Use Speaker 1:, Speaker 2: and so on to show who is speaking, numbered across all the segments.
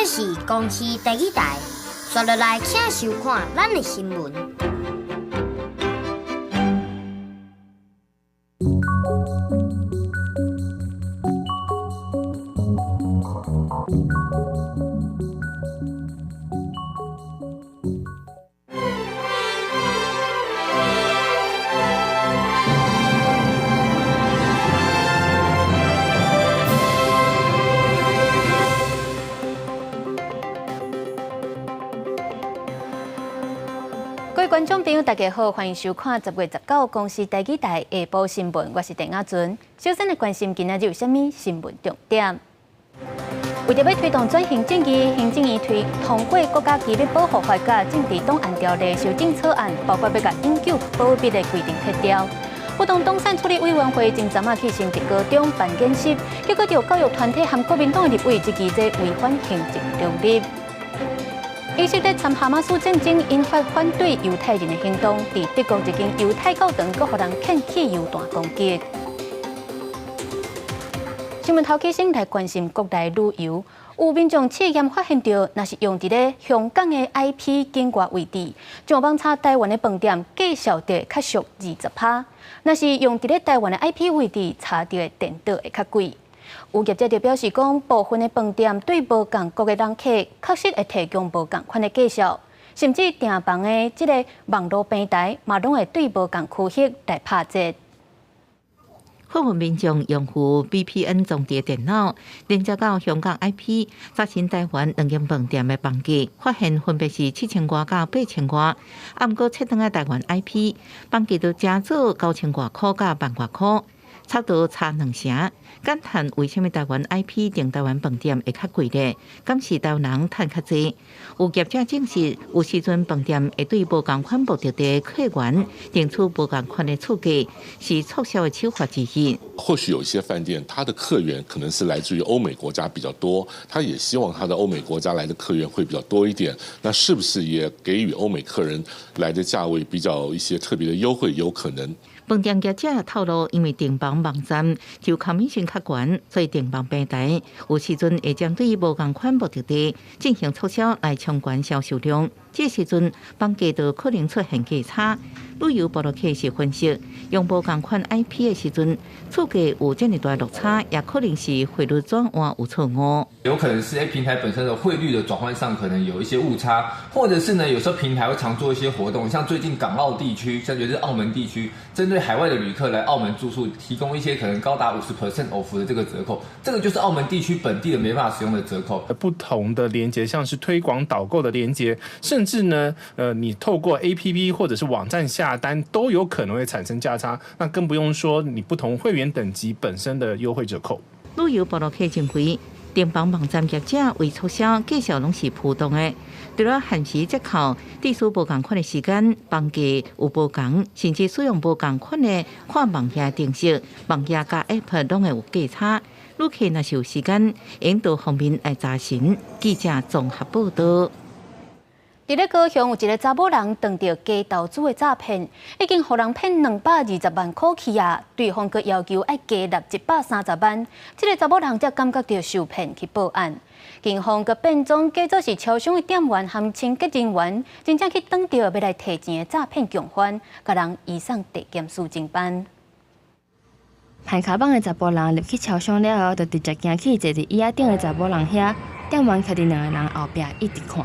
Speaker 1: 這是公視第二台，紲落來請收看咱的新聞。
Speaker 2: 各位觀眾朋友，大家好，歡迎收看10月19公視台語台下晡新聞，我是鄭亞純。首先來關心今仔日有啥物新聞重點？為著欲推動轉型正義，行政院推通過國家機密保護法佮政治檔案條例修正草案，包括欲共永久保密的規定撤掉。不動動產處理委員會前陣仔去新竹高中辦演習，結果著教育團體和國民黨的立委質疑這違反行政中立。以色列參哈馬斯戰爭引發反對猶太人的行動，佇德國一間猶太教堂閣予人騙汽油彈攻擊。新聞頭起先來關心國內旅遊，有民眾試驗發現著，若是用佇咧香港的 IP 境外位置，上網查台灣的飯店價數就會較俗20%；若是用佇咧台灣的 IP 位置查著的顛倒會較貴。有業者就表示講，部分的飯店對無仝國的人客，確實會提供無仝款的價數，甚至訂房的這个網路平台嘛，攏會對無仝區域來拍折。
Speaker 3: 部分民眾用戶 VPN 裝佇電腦，連接到香港 IP，查詢台灣兩間飯店的房價，發現分別是7000外佮8000外。啊，毋過切轉來台灣 IP，房價就加做9000外箍佮1萬外箍，差不多差兩成。感嘆為啥物台灣 IP 訂台灣飯店會較貴咧？敢是台灣人趁較濟？有業者證實，有時陣飯店會對無仝款目的地客源訂出無仝款的厝價，是促銷的手法之一。
Speaker 4: 或許有一些飯店，他的客源可能是來自於歐美國家比較多，他也希望他的歐美國家來的客源會比較多一點。那是不是也給予歐美客人來的價位比較一些特別的優惠？有可能。
Speaker 3: 飯店業者透露，因為訂房網站就 commission 較懸，所以訂房平台有時陣會針對無仝款目的地進行促銷來衝懸銷售量。這時陣房價就可能出現價差。旅遊部落客是分析，用無仝款 IP 的時陣，厝價有這麼大落差，也可能是匯率轉換有錯誤。
Speaker 5: 有可能是平台本身的匯率的轉換上可能有一些誤差，或者是呢，有時候平台會常做一些活動，像最近港澳地區，像就是澳門地區，針對海外的旅客來澳門住宿，提供一些可能高達50% off 的這個折扣，這個就是澳門地區本地的沒辦法使用的折扣。
Speaker 6: 不同的連結，像是推廣導購的連結，甚至呢，你透過 APP 或者是網站下單，都有可能會產生價差。那更不用說你不同會員等級本身的優惠折扣。
Speaker 3: 旅遊部落客認為，訂房網站業者為促銷，價數攏是浮動的。除了限時折扣、地數無仝款的時間、房價有無仝，甚至使用無仝款的跨網頁程式、網頁佮 App 攏會有價差。旅客若是有時間，應多方面來查詢。記者綜合報道。
Speaker 2: 佇咧高雄有一个查某人當著假投資的詐騙，已經予人騙220萬箍去啊！對方閣要求愛加納130萬，這个查某人才感覺著受騙去報案。警方閣變裝假做是超商的店員和清潔人員，真正去擋著欲來提錢的詐騙共犯，共人移送地檢署偵辦。
Speaker 7: 歹跤蠓的查埔人入去超商了後，就直接行去坐佇椅仔頂的查某人遐，店員徛佇兩个人後壁一直看。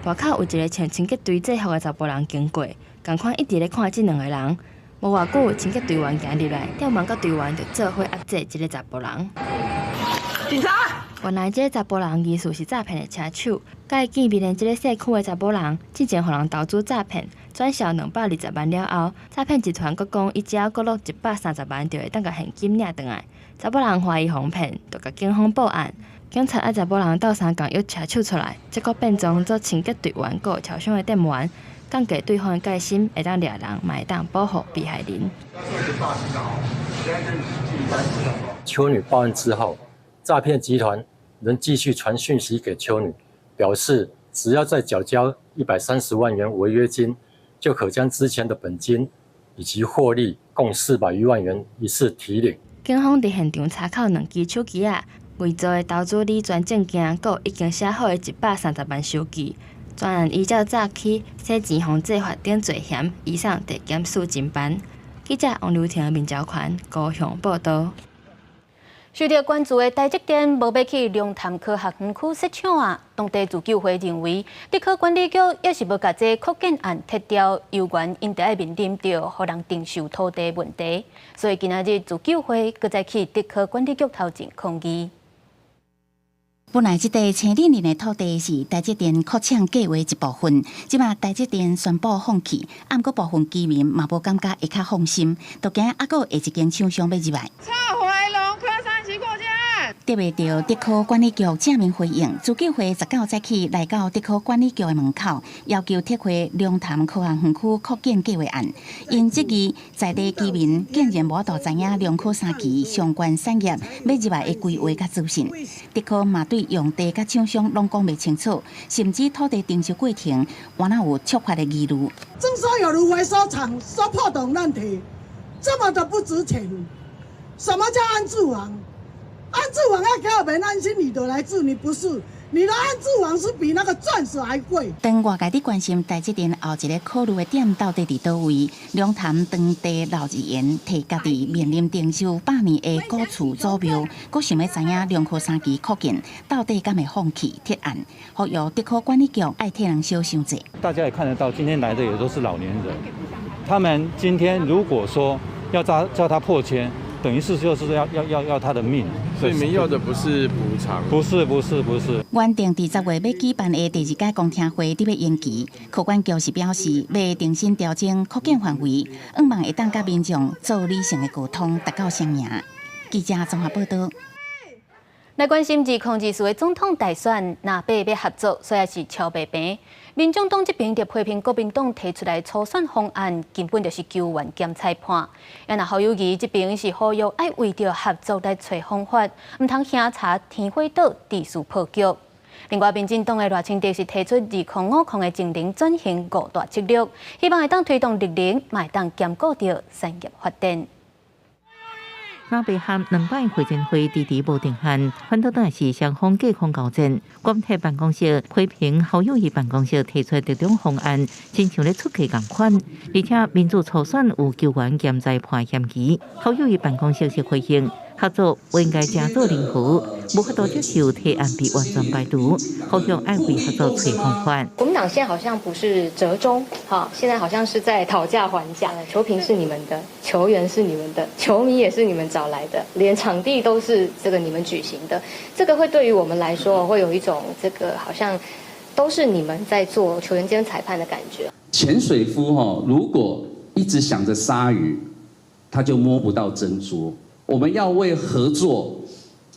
Speaker 7: 外口有一个穿清潔隊制服的查埔人經過，仝款一直咧看這兩个人。無偌久，清潔隊員行入來，店員佮隊員就做伙壓制這个查埔人。
Speaker 8: 警察！
Speaker 7: 原來這个查埔人疑似是詐騙的車手，佮伊見面的這个社區的查某人，之前予人投資詐騙，轉銷220萬了後，詐騙集團閣講，伊只要閣落130萬，就會當共現金領轉來。查某人懷疑予人騙，就共警方報案。警察愛查某人鬥相共約車手出來，才閣變裝做清潔隊員，閣有超商的店員，降低對方的戒心，會當掠人，嘛會當保護被害人。
Speaker 9: 邱女報案之後，詐騙集團仍繼續傳訊息給邱女，表示只要再繳交130萬元違約金，就可將之前的本金以及獲利共400餘萬元一次提領。
Speaker 7: 警方佇現場查扣兩支手機仔，偽造的投資理專證件，閣有已經寫好的130萬收據，全案依照詐欺、洗錢防制法等罪嫌，移送地檢署偵辦。記者王劉婷、林昭權高雄報道。
Speaker 2: 受著關注的台積電無欲去龍潭科學園區設廠啊，當地自救會認為，竹科管理局抑是無共這擴建案撤掉，猶原𪜶著愛面臨著予人徵收土地問題，所以今仔日自救會閣再去竹科管理局頭前抗議。
Speaker 10: 本來這塊青嶺鎮的土地是台積電擴廠計畫一部分，這馬台積電宣布放棄，毋過部分居民嘛無感覺會較放心，都驚猶閣有一間廠商欲入來。
Speaker 8: 撤回龍科三期擴建案。
Speaker 10: 得袂著竹科管理局正面回應，自救會19早起來到竹科管理局的門口，要求撤回龍潭科學園區擴建計劃案。𪜶質疑在地居民竟然無法度知影龍科三期相關產業欲入來的規劃佮資訊，竹科嘛對用地佮廠商攏講袂清楚，甚至土地徵收過程，原來有觸法的疑慮。
Speaker 11: 徵收有如回收廠收破銅爛鐵，這麼的不值錢。什麼叫安置房？安置房要給我們安心裡頭來住，你不是？你的安置房是比那個鑽石還貴。
Speaker 10: 當外界佇關心台積電後一个考慮的點到底佇佗位，龍潭當地老議員提家己面臨徵收百年的古厝祖廟，閣想欲知影龍科三期擴建到底敢會放棄撤案，呼籲竹科管理局愛替人小想者。
Speaker 12: 大家也看得到，今天來的也都是老年人，他們今天如果說要叫他迫遷，等於是就是要他的命。
Speaker 13: 所以你們要的不是補償？
Speaker 12: 不是不是不是。
Speaker 10: 原定佇10月欲舉辦的第二屆公聽會，得欲延期。科管局是表示，欲重新調整擴建範圍，向望會當佮民眾做理性的溝通，達到雙贏。記者綜合報道。
Speaker 2: 來關心2024的總統大選，藍白欲合作，所以是喬袂平。民眾黨這邊就批評國民黨提出來初選方案，根本就是球員兼裁判。啊若侯友宜這邊是呼籲愛為著合作來揣方法，毋通興柴添火桌，持續破局。另外，民進黨的賴清德是提出2050的淨零轉型五大策略，希望會當推動綠能，嘛會當兼顧著產業發展。
Speaker 3: 藍白合兩擺會前會遲遲無定案，反倒轉是雙方隔空交戰。郭台銘辦公室批評侯友宜辦公室提出折中方案，親像咧出題仝款。而且民主初選有球員兼裁判嫌疑，侯友宜辦公室是回應合作不應該成做零和，無法度接受提案被完全排除，呼籲愛為合作揣方法。
Speaker 14: 國民黨現在好像不是折中，哈，現在好像是在討價還價。球評是你們的，球員是你們的，球迷也是你們找來的，連場地都是這個你們舉行的，這個會對於我們來說會有一種這個好像都是你們在做球員兼裁判的感覺。
Speaker 15: 潛水夫哈，如果一直想着鯊魚，他就摸不到珍珠。我們要為合作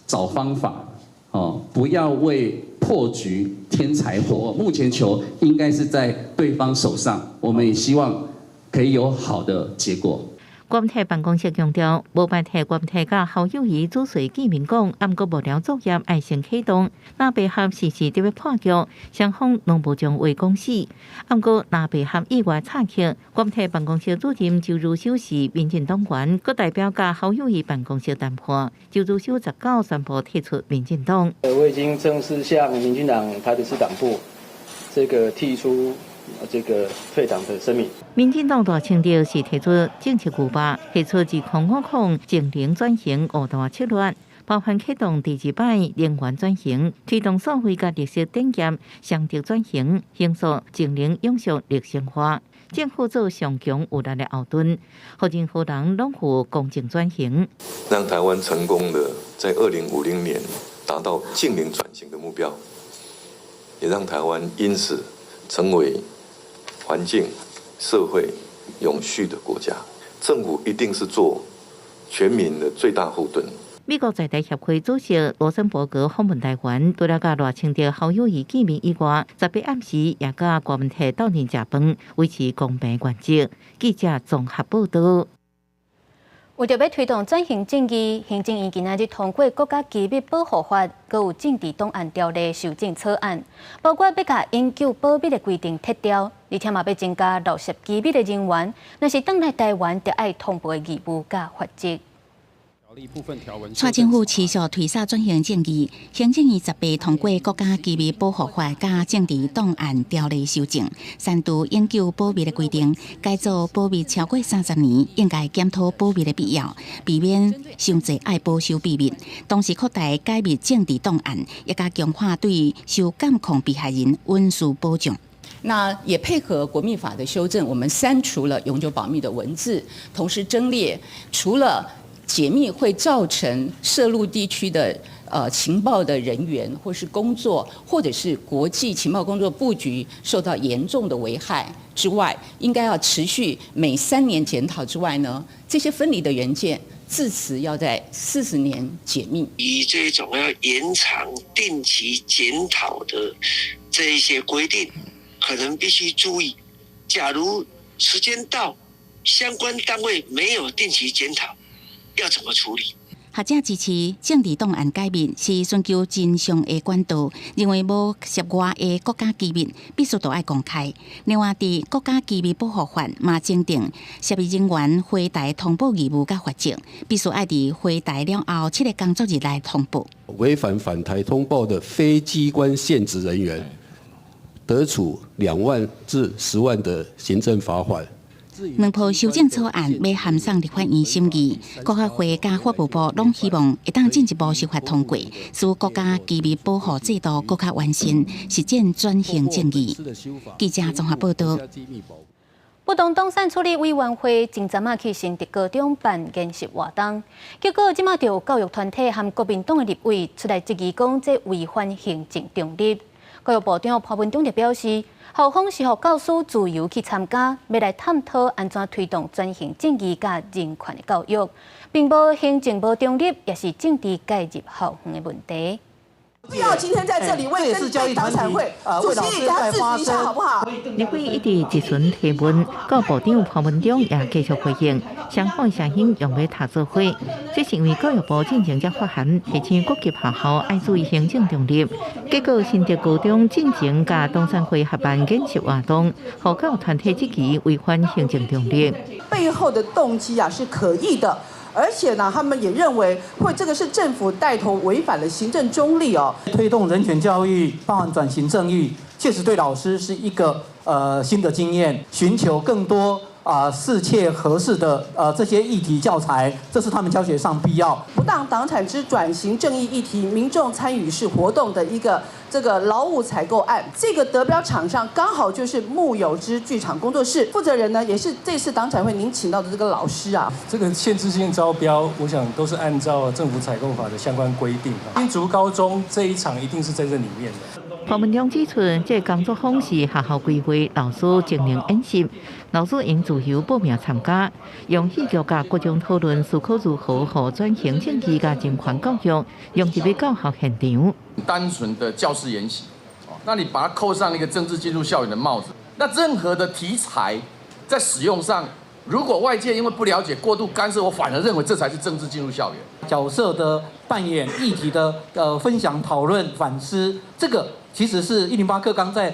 Speaker 15: 找方法，哦，不要為破局添柴火。目前球應該是在對方手上，我們也希望可以有好的結果。
Speaker 3: 郭台銘辦公室強調，無辦替郭台銘佮侯友宜主隨見面講，毋過幕僚作業愛先啟動。藍白合時時佇欲破局，雙方攏無將話講死。毋過藍白合意外插曲，郭台銘辦公室主任周如修是民進黨員，閣代表佮侯友宜辦公室談判。周如修19宣布退出民進黨。
Speaker 16: 我已經正式向民進黨台北市黨部這個提出這個退黨的聲明。
Speaker 3: 民進黨賴清德是提出政策規劃，提出2050淨零轉型五大策略，包含啟動第二擺能源轉型，推動數位佮綠色產業雙軸轉型，形塑淨零永續綠生活。政府做上強有力的後盾，予任何人攏有公正轉型，
Speaker 17: 讓台灣成功的在2050年達到淨零轉型的目標，也讓台灣因此成為環境、社會永續的國家。政府一定是做全民的最大後盾。
Speaker 3: 美國在台協會主席羅森伯格訪問台灣，除了佮賴清德、侯友宜見面以外，18暗時也佮郭文泰鬥陣食飯，維持公平原則。記者綜合報道。
Speaker 2: 為著欲推動轉型正義，行政院今仔日通過國家機密保護法，閣有政治檔案條例修正草案，包括欲共永久保密的規定撤掉，而且嘛欲增加漏洩機密的人員，若是轉來台灣，著愛通報的義務佮罰則。
Speaker 10: 蔡政府持續推捒轉型正義，行政院18通過國家機密保護法佮政治檔案條例修正，刪除永久保密的規定，改做保密超過30年，應該檢討保密的必要，避免傷濟愛保守秘密。同時擴大解密政治檔案，也佮強化對受監控被害人隱私保障。
Speaker 18: 那也配合國密法的修正，我們刪除了永久保密的文字，同時增列除了解密會造成涉入地區的情報的人員或是工作，或者是國際情報工作布局受到嚴重的危害之外，應該要持續每3年檢討之外呢，這些分離的元件自此要在40年解密。
Speaker 19: 以這種要延長定期檢討的這一些規定，可能必須注意，假如時間到，相關單位沒有定期檢討，要怎麼處理？
Speaker 10: 學者支持政治檔案解密是尋求真相的管道，認為無涉外的國家機密必須都愛公開。另外，佇國家機密保護法嘛增訂涉密人員回台通報義務佮罰則，必須愛佇回台了後7個工作日內通報。
Speaker 20: 違反反台通報的非機關現職人員，得處2萬至10萬的行政罰款。
Speaker 10: 兩部修正草案欲函送立法院審議，國學會佮法務部攏希望會當進一步修法通過，使國家機密保護制度閣較完善，實踐轉型正義。記者綜合報道。
Speaker 2: 不當黨產處理委員會前陣仔去新竹高中辦研習活動，結果這馬就有教育團體和國民黨的立委出來質疑講，這違反行政中立。教育部長潘文忠就表示，校方是予教師自由去參加，欲來探討按怎推動轉型正義佮人權的教育，並無行政無中立，也是政治介入校園的問題。
Speaker 21: 不要今天在這裡為這教育黨產會，主席給他制止一下好不好？
Speaker 3: 立委一直質詢提問，教育部長潘文忠也繼續回應，雙方聲音用欲踢做伙。這是因為教育部進前才發函提醒各級學校愛注意行政中立，結果新竹高中進前佮黨產會合辦研習活動，予教育團體質疑違反行政中立。
Speaker 21: 背後的動機啊是可疑的。而且呢，他們也認為會這個是政府帶頭違反了行政中立哦。
Speaker 22: 推動人權教育，包含轉型正義，確實對老師是一個新的經驗，尋求更多啊適切合適的這些議題教材，這是他們教學上必要。
Speaker 21: 不當黨產之轉型正義議題，民眾參與式活動的一個這個勞務採購案，這個得標廠商剛好就是木有之劇場工作室負責人呢，也是這次黨產會您請到的這個老師啊。
Speaker 23: 這個限制性招標，我想都是按照政府採購法的相關規定。新竹高中這一場一定是在這裡面的。
Speaker 3: 潘文忠指出，這個工作坊是學校規劃老師技能演習，老師應自由報名參加，用戲劇佮各種討論思考如何予轉型正義佮人權教育融入教學現場。
Speaker 24: 單純的教師研習，那你把它扣上一個政治進入校園的帽子，那任何的題材在使用上，如果外界因為不了解過度干涉，我反而認為這才是政治進入校園。
Speaker 22: 角色的扮演、議題的分享、討論、反思，這個其實是108課綱在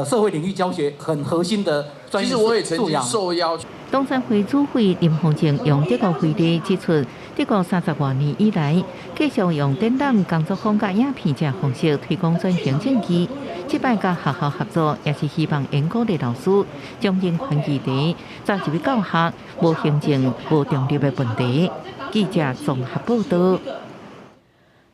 Speaker 22: 社會領域教學很核心的專業
Speaker 24: 其實我也曾經受邀。
Speaker 3: 黨產會主委林鳳靜用德國為例指出，德國30外年以來，繼續用展覽、工作坊佮影片這方式推廣轉型正義。這擺佮學校合作，也是希望𪜶鼓勵老師將人權議題納入教學，無行政、無中立的問題。記者綜合報道。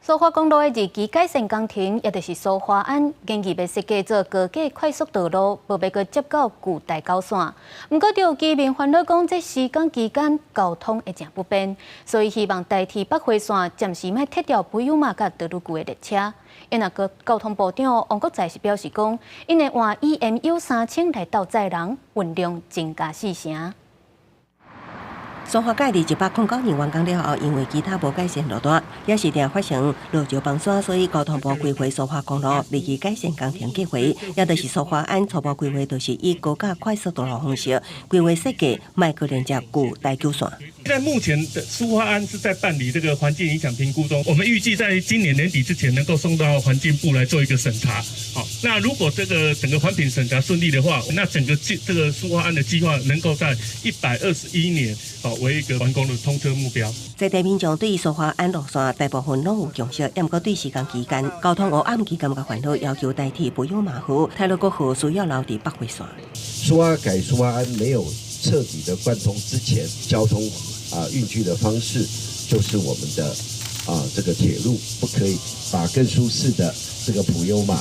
Speaker 2: 蘇花公路的二期改善工程，也就是蘇花安，研議欲設計做高架快速道路，無欲閣接到舊台九線。毋過，有居民煩惱講，這施工期間交通會誠不便，所以希望台鐵北迴線暫時莫撤掉普悠瑪佮德魯固的列車。因那個交通部長王國材是表示講，𪜶會換 EMU 3000來鬥載人，運量增加4成。
Speaker 25: 蘇花改佇109年完工了後，因為其他無改善路段，也是定發生落石崩山，所以交通部規劃蘇花公路二期改善工程計劃，也就是蘇花安初步規劃，就是以高架快速道路方式規劃設計，莫閣連接舊台九線。
Speaker 1: 在目前的蘇花安是在辦理這個環境影響評估中，我們預計在今年年底之前能夠送到環境部來做一個審查。好，那如果這個整個環評審查順利的話，那整個這個蘇花安的計劃能夠在121年，好為一個完工的通車目標。
Speaker 25: 在地民眾對蘇花安路線大部分攏有共識，毋過對時間期間、交通烏暗期感覺煩惱，要求代替普悠瑪號、太魯閣號需要留佇北迴線。
Speaker 4: 蘇花改蘇花安沒有徹底的貫通之前，交通運具的方式就是我們的這個鐵路，不可以把更舒適的這個普悠瑪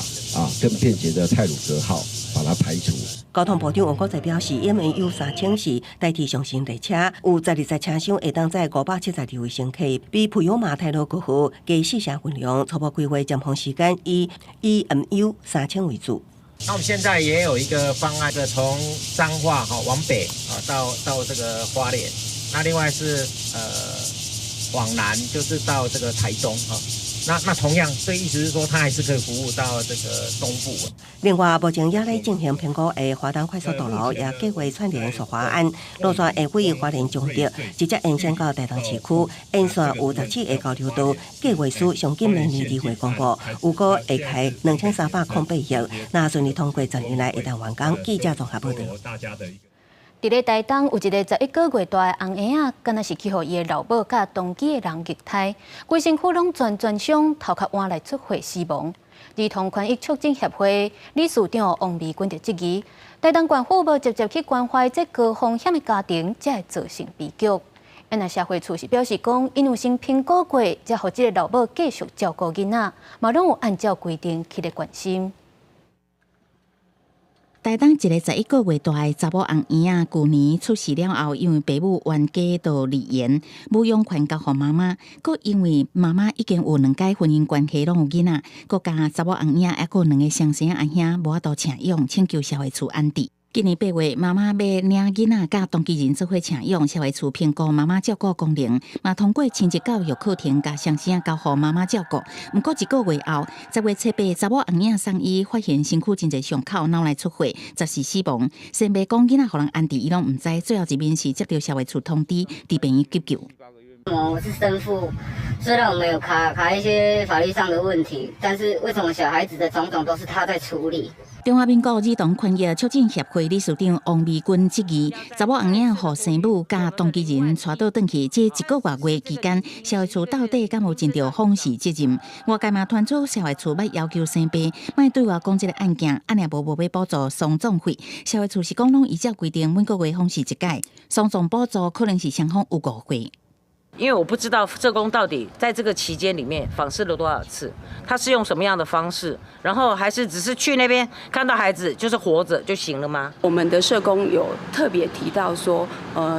Speaker 4: 更便捷的太魯閣號把它排除。
Speaker 25: 交通部長王國材表示，EMU 3000是台鐵上新列車，有12節車廂會當載572位乘客，比普悠瑪太魯閣號加四成分量。初步規劃尖峰時間以 EMU 3000為主。
Speaker 5: 那我們現在也有一個方案，是從彰化哈往北啊到這個花蓮，那另外是往南就是到這個台中哈。那同樣，這意思是說，它還是可以服務到這個東部。
Speaker 25: 另外，目前也咧進行評估的華東快速道路也計劃串聯蘇花安路線，會位花蓮彰德，直接延伸到台東市區，沿線有17個交流道，計劃書上緊明年2月公布，預估會開2308億，若順利通過，10年內會當完工。記者綜合報導。
Speaker 2: 佇咧台東有一个11個月大的紅嬰仔，敢若是去予伊的老母佮同居的人虐待，規身軀攏全全傷，頭殼換來出血死亡。兒童權益促進協會理事長王美君就質疑，台東縣府無直接去關懷這高風險的家庭，才會造成悲劇。那社會處是表示講，𪜶有先評估過，才予這个老母繼續照顧囡仔，嘛攏有按照規定去咧關心。
Speaker 10: 台東一个11個月大的查某紅嬰仔，舊年出世了後，因為爸母冤家就離緣，撫養權交予媽媽，閣因為媽媽已經有兩擺婚姻關係，攏有囡仔，閣共查某紅嬰仔，猶閣兩个雙生阿兄無法度請養，請求社會處安置。今年8月，媽媽欲領囡仔佮同居人做伙請養，社會處評估媽媽照顧功能，嘛通過親職教育課程共雙生仔交予媽媽照顧。毋過一個月後，10月7日，查某紅嬰仔送醫，發現身軀真濟傷口，腦內出血，暫時死亡。先袂講囡仔予人安置，伊攏毋知。最後一面是接著社會處通知，佇病院急救。
Speaker 6: 我是生父，雖然我們有卡卡一些法律上的問題，但是為什麼小孩子的種種都是他在處理？
Speaker 10: 中華民國兒童權益促進協會理事長王美君質疑，查某紅嬰仔予生母佮同居人帶倒轉去，這一個外月期間，社會處到底敢有盡著訪視責任？外界嘛傳出社會處欲要求生爸，莫對外講這个案件，按呢無無欲補助喪葬費。社會處是講攏依照規定，每個月訪視一擺，喪葬補助可能是雙方有誤會。
Speaker 9: 因為我不知道社工到底在這個期間裡面訪視了多少次，他是用什麼樣的方式，然後還是只是去那邊看到孩子就是活着就行了嗎？
Speaker 26: 我們的社工有特別提到說，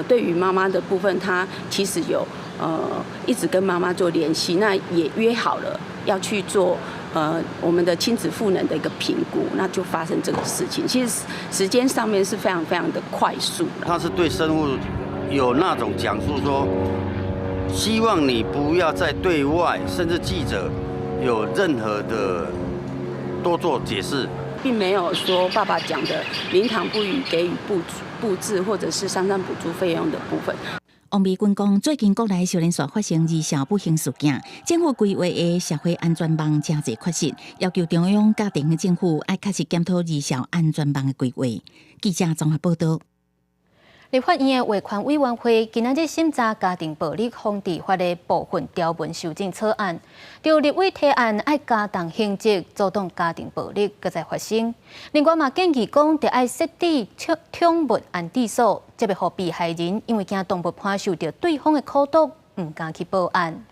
Speaker 26: 對於媽媽的部分，他其實有一直跟媽媽做聯繫，那也約好了要去做我們的親子賦能的一個評估，那就發生這個事情。其實時間上面是非常非常的快速。
Speaker 27: 他是對生父有那種講述說，希望你不要再對外，甚至記者有任何的多做解釋，
Speaker 26: 並沒有說爸爸講的靈堂不予給予布置，或者是喪葬補助費用的部分。
Speaker 10: 王美君講，最近國內接連發生兒少不幸事件，政府規劃的社會安全網誠濟缺失，要求中央佮地方政府愛確實檢討兒少安全網的規劃。記者綜合報導。
Speaker 2: 立法院的衛權委員會今仔日審查家庭暴力防治法的部分條文修正草案，有立委提案愛加重刑責，阻擋家庭暴力閣再發生。另外嘛建議講，著愛設置寵物安置所，才袂予被害人因為驚動物伴受著對方的苦毒，毋敢去報案。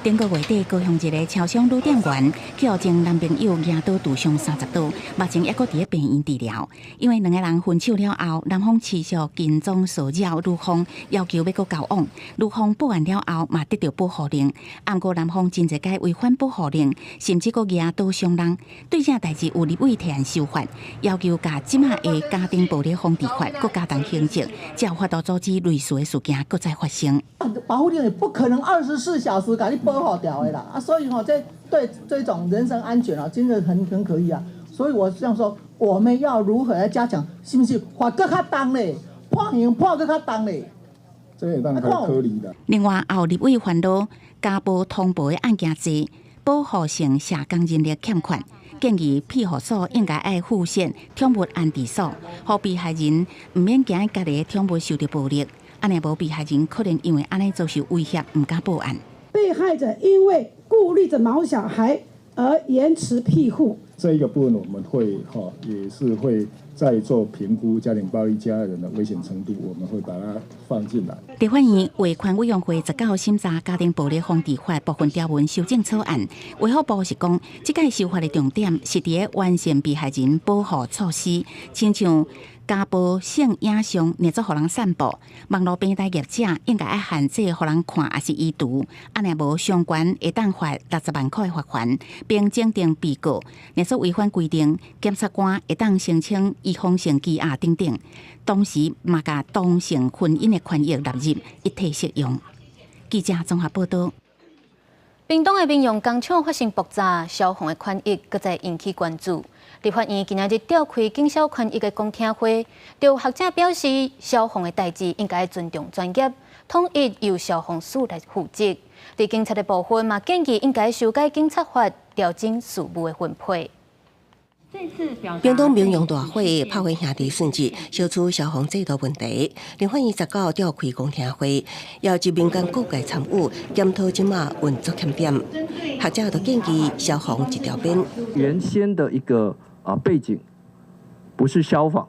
Speaker 10: 頂個月底，高雄一个超商女店員去予前男朋友舉刀揬傷30刀，目前猶閣佇咧病院治療。因為兩个人分手了後，男方持續跟蹤騷擾女方，要求欲閣交往。女方報案了後，嘛得著保護令。毋過男方真濟擺違反保護令，甚至閣舉刀傷人。對這代誌有立委提案修法，要求共這馬的家庭暴力防治法閣加重刑責，才有法度阻止類似的事件閣再發生。
Speaker 11: 保護令也不可能24小時共你保護牢的啦，啊，所以吼，這對這種人身安全啊，真的很可疑啊。所以我這樣說，我們要如何來加強？是不是罰閣較重咧？判刑判閣較重咧？
Speaker 7: 這會當考慮啦。
Speaker 10: 另外，也有立委煩惱家暴通報的案件濟，保護性社工人力欠缺，建議庇護所應該愛附設寵物安置所，予被害人毋免驚家己的寵物受著暴力，按呢無被害人可能因為按呢遭受威脅，毋敢報案。
Speaker 11: 被害者因為顧慮著毛小孩而延遲庇護。
Speaker 7: 這一個部分我們會哈，也是會再做評估家庭暴力加害人的危險程度，我們會把它放進來。
Speaker 10: 立法院衛權委員會十九審查家庭暴力防治法部分條文修正草案，衛福部是講，這屆修法的重點是佇咧完善被害人保護措施，親像家暴性影像若做予人散布，網路平台業者應該愛限制予人看，抑是移除，按呢無上懸會當罰60萬塊罰鍰，並檢定被告，若做違反規定，檢察官會當申請預防性羈押等等。同時嘛，共同性婚姻的權益納入一體適用。記者綜合報導。
Speaker 2: 屏東的民用工廠發生爆炸，消防的權益閣再引起關注。立法院今仔日召開警消權益的公聽會，就有學者表示，消防的代誌應該尊重專業，統一由消防署來負責。佇警察的部分嘛，建議應該修改警察法，調整事務的分配。
Speaker 25: 屏東民用大火拍毀兄弟順治，小區消防制度問題。立法院19召開公聽會，邀集民間各界參與檢討這馬運作欠點。學者就建議消防一條邊。
Speaker 8: 原先的一個背景不是消防，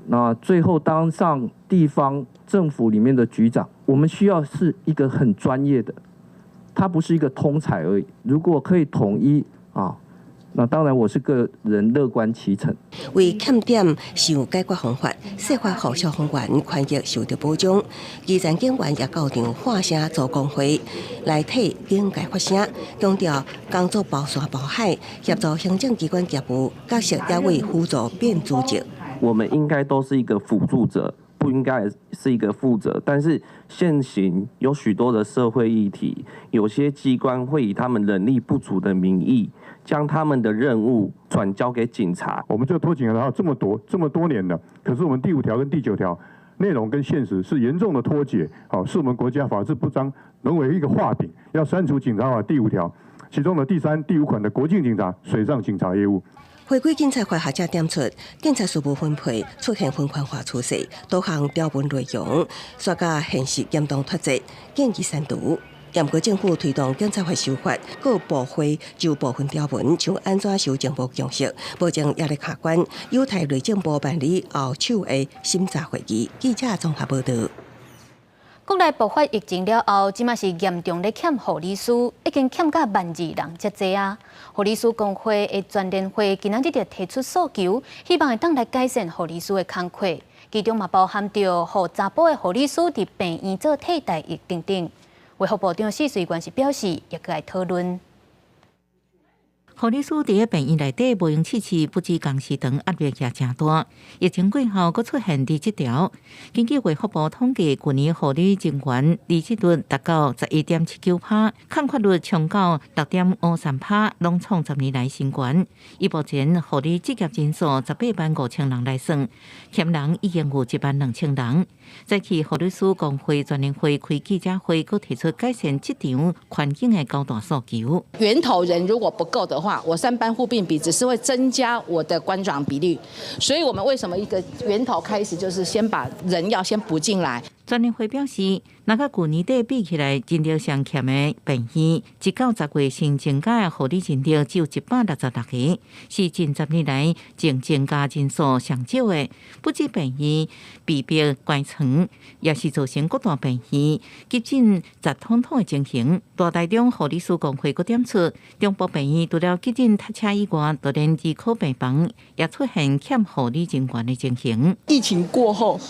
Speaker 8: 那最後當上地方政府裡面的局長，我們需要是一個很專業的，他不是一個通才而已。如果可以統一啊。那當然，我是個人樂觀其成。
Speaker 25: 為欠點想解決方法，設法予消防員權益受著保障。基層警員也到場喊聲組工會來替警界發聲，強調工作包山包海，協助行政機關業務角色也為輔助變主角。
Speaker 12: 我們應該都是一個輔助者，不應該是一個負責。但是現行有許多的社會議題，有些機關會以他們人力不足的名義，將他們的任務轉交給警察。
Speaker 13: 我們這個脫警察這麼多這麼多年了，可是我們第五條跟第九條內容跟現實是嚴重的脫節，好，是我們國家法治不彰，淪為一個畫餅。要刪除警察法第五條，其中的第三、第五款的國境警察、水上警察業務。
Speaker 25: 回歸警察法學者點出，警察事務分配出現分權化趨勢，多項條文內容煞佮現實嚴重脫節，建議刪除。毋過政府推動警察法修法，各部會就部分條文像按怎修正無共識，目前也咧卡關，有待內政部辦理後手的審查會議。記者綜合報導。
Speaker 2: 國內爆發疫情了後，這馬是嚴重咧欠護理師，已經欠甲12,000人遮濟啊！護理師公會的全聯會今仔日就提出訴求，希望會當來改善護理師的工課，其中嘛包含著予查埔的護理師佇病院做替代役等等。衛福部長許瑞元是表示，也閣愛討論。
Speaker 3: 護理師佇咧病院內底無閒試試，不止工時長，壓力也誠大。疫情過後，閣出現離職潮。根據衛福部統計，去年護理人員離職率達到11.79%，空缺率衝到6.53%，攏創10年來新高。以目前護理職業人數185,000人來算，欠人已經有1萬2千人。早起護理師公會全聯會開記者會，閣提出改善職場環境的九大訴求。
Speaker 14: 源頭人如果不夠的話，我三班護病比只是會增加我的關長比率，所以我們為什麼一個源頭開始就是先把人要先補進來。
Speaker 3: 全聯會表示，若佮舊年底比起來，人力上欠的病院，1到10月新增加的護理人力只有166個，是近10年來淨增加人數上少的。不止病院被迫關床，也是造成各大病院急診擠通通的情形。大台中護理師公會閣點出，中部病院除了急診塞車以外，就連兒科病房也出現欠護理人員的情形。
Speaker 15: 疫情過後，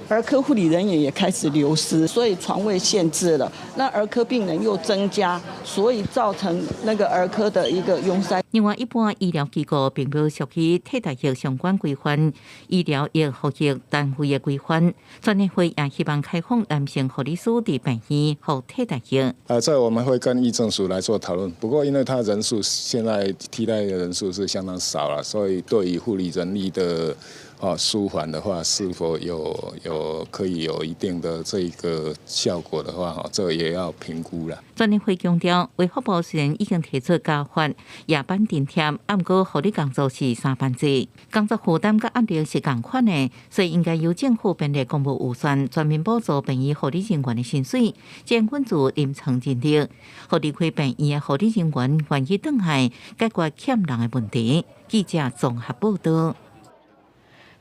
Speaker 15: 兒科護理人員也開始流失，所以床位限制了。那兒科病人又增加，所以造成那個兒科的一個擁塞。
Speaker 3: 另外，一般醫療機構並無屬於替代役相關規範，醫療役服役單位的規範。全聯會也希望開放男性護理師佇病院予替代役。
Speaker 7: 這我們會跟醫政署來做討論。不過，因為他人數現在替代的人數是相當少了，所以對於護理人力的
Speaker 16: 哦舒緩的話，是否有可以有一定的這個效果的話，哈，這也要評估啦。
Speaker 3: 全聯會強調，衛福部雖然已經提出加發夜班津貼，毋過護理工作是三班制，工作負擔佮壓力是仝款的，所以應該由政府編列公務預算，全面補助病院護理人員的薪水，將穩住臨床人力，予離開病院的護理人員願意轉來解決欠人的問題。記者綜合報道。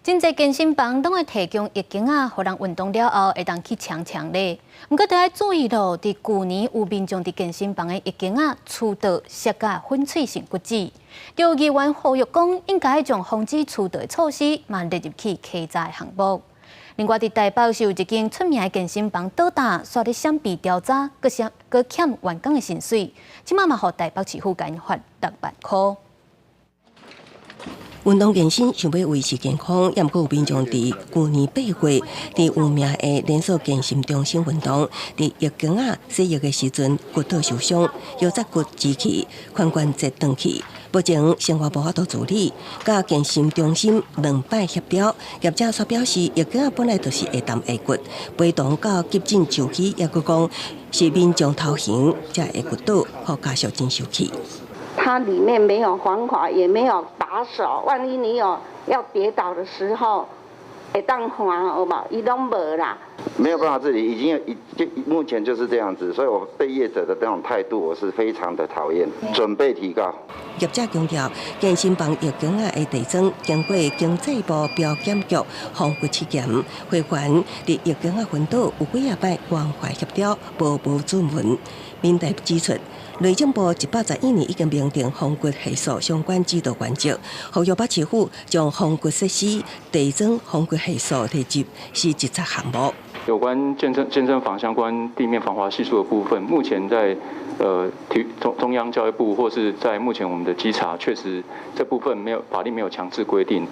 Speaker 2: 真濟健身房攏會提供浴巾仔，予人運動了後會當去沖沖咧。毋過著愛注意囉，佇舊年有民眾佇健身房的浴巾仔挼倒摔甲粉碎性骨折。有議員呼籲講，應該將防止挼倒的措施嘛列入去稽查的項目。另外，佇台北是有一間出名的健身房倒塌，煞咧閃避調查，閣欠閣欠員工的薪水，這馬嘛予台北市府共𪜶罰6萬箍。
Speaker 25: 運動健身想欲維持健康，也毋過有民眾佇舊年8月，佇有名的連鎖健身中心運動，佇浴缸仔洗浴的時陣骨倒受傷，腰脊骨折去，髖關節斷去。目前生活無法度自理，佮健身中心兩擺協調，業者煞表示，浴缸仔本來就是會澹會骨，陪同到急診就醫，抑閣講是民眾偷閒才會骨倒，予家屬真生氣。
Speaker 17: 它裡面沒有防滑，也沒有把手，萬一你有要跌倒的時候，會當滑有無？伊攏無啦。
Speaker 18: 沒有辦法自理，已經已就目前就是這樣子，所以我對業者的這種態度，我是非常的討厭。準備提告。
Speaker 25: 業者強調，健身房浴缸仔的地裝經過經濟部標檢局防骨試驗，會員佇浴缸仔昏倒有幾仔擺關懷協調，無主文。民代指出，內政部111年已經明定防骨係數相關指導原則，呼籲北市府將防骨設施地裝防骨係數提入是執查項目。
Speaker 19: 有關健身房相關地面防滑係數的部分，目前在體中央教育部或是在目前我們的稽查，確實這部分沒有法律沒有強制規定。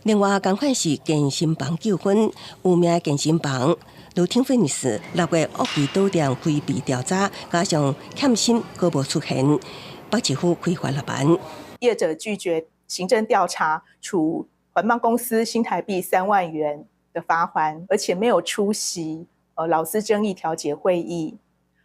Speaker 25: 另外，仝款是健身房糾紛，有名的健身房 Routine Fitness 6月惡意倒店規避調查，加上欠薪閣無出現，北市府開罰6萬。
Speaker 20: 業者拒絕行政調查，處環邦公司新台幣3萬元的罰鍰，而且沒有出席勞資爭議調解會議。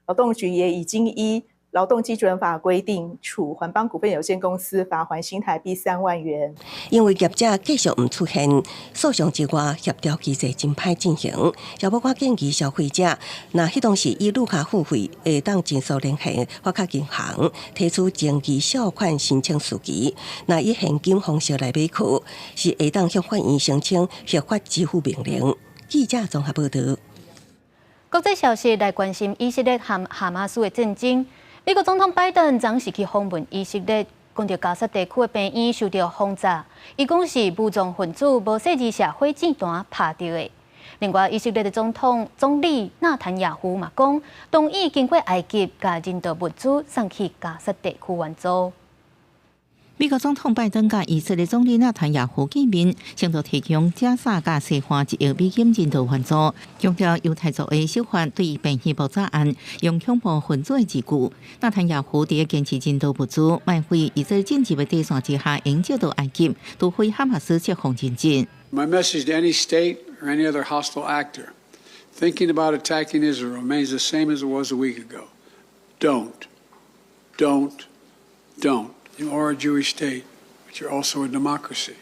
Speaker 20: 勞動局也已經依勞動基準法規定，處環邦股份有限公司罰鍰新台幣3萬元。
Speaker 25: 因為業者繼續毋出現，訴訟之外協調機制真歹進行。消保官建議消費者，若彼當時以綠卡付費，會當盡速聯繫發卡銀行，提出爭議繳款申請書據。若以現金方式來買課，是會當向法院申請核發支付命令。記者綜合報導。
Speaker 2: 國際消息來關心以色列和哈馬斯的戰爭。美國總統拜登昨時去訪問以色列，講著加薩地區的病院受著轟炸，伊講是武裝分子無細膩射火箭彈拍著的。另外，以色列的總統總理納坦雅胡嘛講，同意經過埃及共人道物資送去加薩地區援助。
Speaker 3: 美國總統拜登佮以色列總理納坦雅胡見面，承諾提供加薩佮西岸1億美金人道援助，強調猶太族的手法對病院爆炸案用恐怖分子的字句。納坦雅胡佇堅持人道物資，莫非以色列政治的底線之下，應借道埃及，除非哈馬斯釋放人質。
Speaker 21: My message to any state or any other hostile actor thinking about attacking Israel remains the same as it was a week ago. Don't, don't, don't. You are a Jewish state, but you're also a democracy.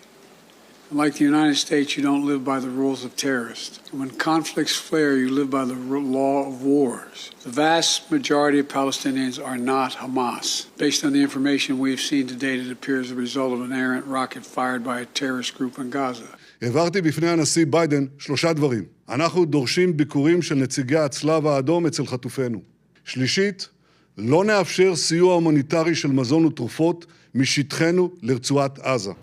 Speaker 21: And like the United States, you don't live by the rules of terrorists. And when conflicts flare, you live by the law of wars. The vast majority of Palestinians are not Hamas. Based on the information we've seen to date, it appears the result of an errant rocket fired by a terrorist group in Gaza.
Speaker 23: הבהרתי בפני הנשיא ביידן שלושה דברים. אנחנו דורשים ביקורים של נציגי הצלב האדום אצל חטופינו. שלישית, לא נאפשר סיוע הומניטרי של מזון ותרופות משטחנו לרצועת עזה.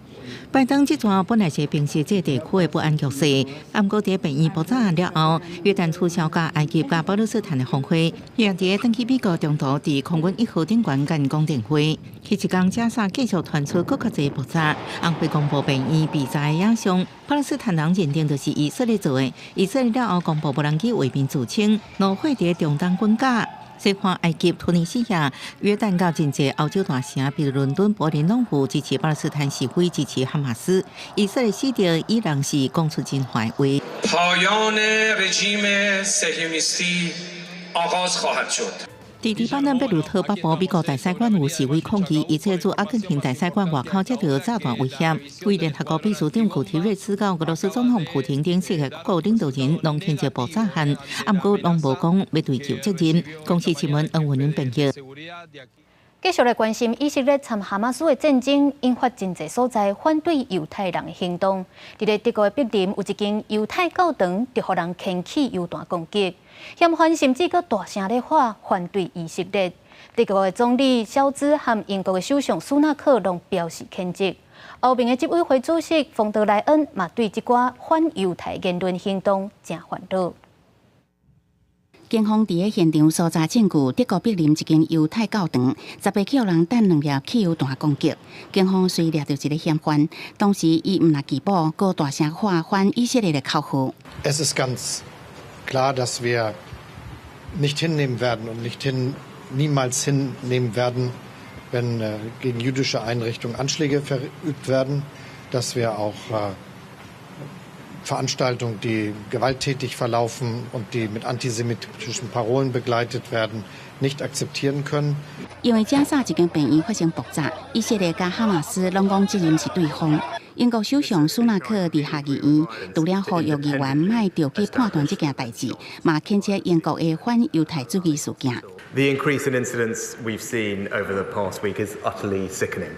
Speaker 3: 拜登這逝本來是平息這地區的不安局勢，毋過佇病院爆炸了後，約旦取消佮埃及佮巴勒斯坦的峰會，也佇轉去美國中途佇空軍一號頂懸共𪜶講電話。彼一工加薩繼續傳出閣較濟爆炸，紅會公布病院被炸的影像，巴勒斯坦人認定就是以色列做的。以色列了後公布無人機畫面自稱，怒火佇中東滾架。西方埃及、突尼西亞、約旦佮真濟歐洲大城，比如倫敦、柏林，攏有支持巴勒斯坦示威，支持哈馬斯。以色列死敵伊人是講出真壞話。
Speaker 1: پایان رژیم صهیونیستی آغاز خواهد شد。
Speaker 3: 佇黎巴嫩貝魯特北部美國大使館有示威抗議，而且駐阿根廷大使館外口接著炸彈威脅。為聯合國秘書長古提瑞斯佮俄羅斯總統普廷等世界各國領導人攏譴責爆炸案，毋過攏無講欲追究責任。公視新聞黃文玲編譯。
Speaker 2: 繼續來關心以色列參哈馬斯的戰爭，引發真濟所在反對猶太人的行動。佇咧德國的柏林有一間猶太教堂，就予人掀起油彈攻擊，嫌犯甚至閣大聲咧喊反對以色列。德國的總理蕭茲和英國的首相蘇納克攏表示譴責。歐盟的執委會主席馮德萊恩嘛對這寡反猶太言論行動誠煩惱。
Speaker 10: 警方佇咧現場搜查證據，德國柏林一間猶太教堂，18去予人彈兩粒汽油彈攻擊。警方隨掠著一个嫌犯，當時伊毋但拒捕，閣大聲喊反以色列的口號。
Speaker 4: Es ist ganz klar, dass wir nicht hinnehmen werden und nicht hin, niemals hinnehmen werden, wenn gegen jüdische Einrichtungen Anschläge verübt werden, dass wir auch Veranstaltungen, die gewalttätig verlaufen und die mit antisemitischen Parolen begleitet werden, nicht akzeptieren können.
Speaker 10: 因為加沙一間病院發生爆炸，以色列佮哈馬斯攏講責任是對方。英國首相蘇納克佇下議院，除了呼籲議員莫著急判斷這件代誌，嘛譴責英國的反猶太主義事件。
Speaker 5: The increase in incidents we've seen over the past week is utterly sickening,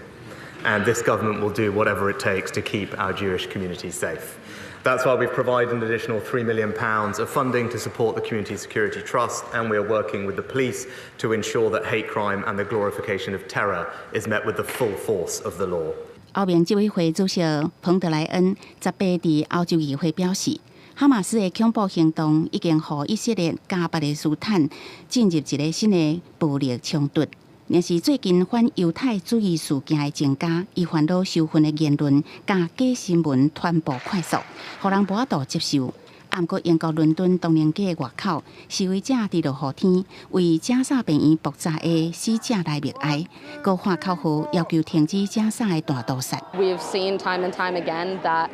Speaker 5: and this government will do whatever it takes to keep our Jewish community safe. That's why we've provided an additional £3 million of funding to support the Community Security Trust, and we are working with the police to ensure that hate crime and the glorification of terror is met with the full force of the law.
Speaker 10: 歐盟執委會主席馮德萊恩18佇歐洲議會表示，哈馬斯的恐怖行動已經予以色列佮巴勒斯坦進入一个新的暴力衝突。若是最近反猶太主義事件的增加，伊煩惱仇恨的言論佮假新聞傳播快速，予人無法度接受。毋過英國倫敦唐寧街外口，示威者佇落雨天為加沙病院爆炸的死者來默哀，閣喊口號要求停止加沙的大屠殺。
Speaker 6: We have seen time and time again that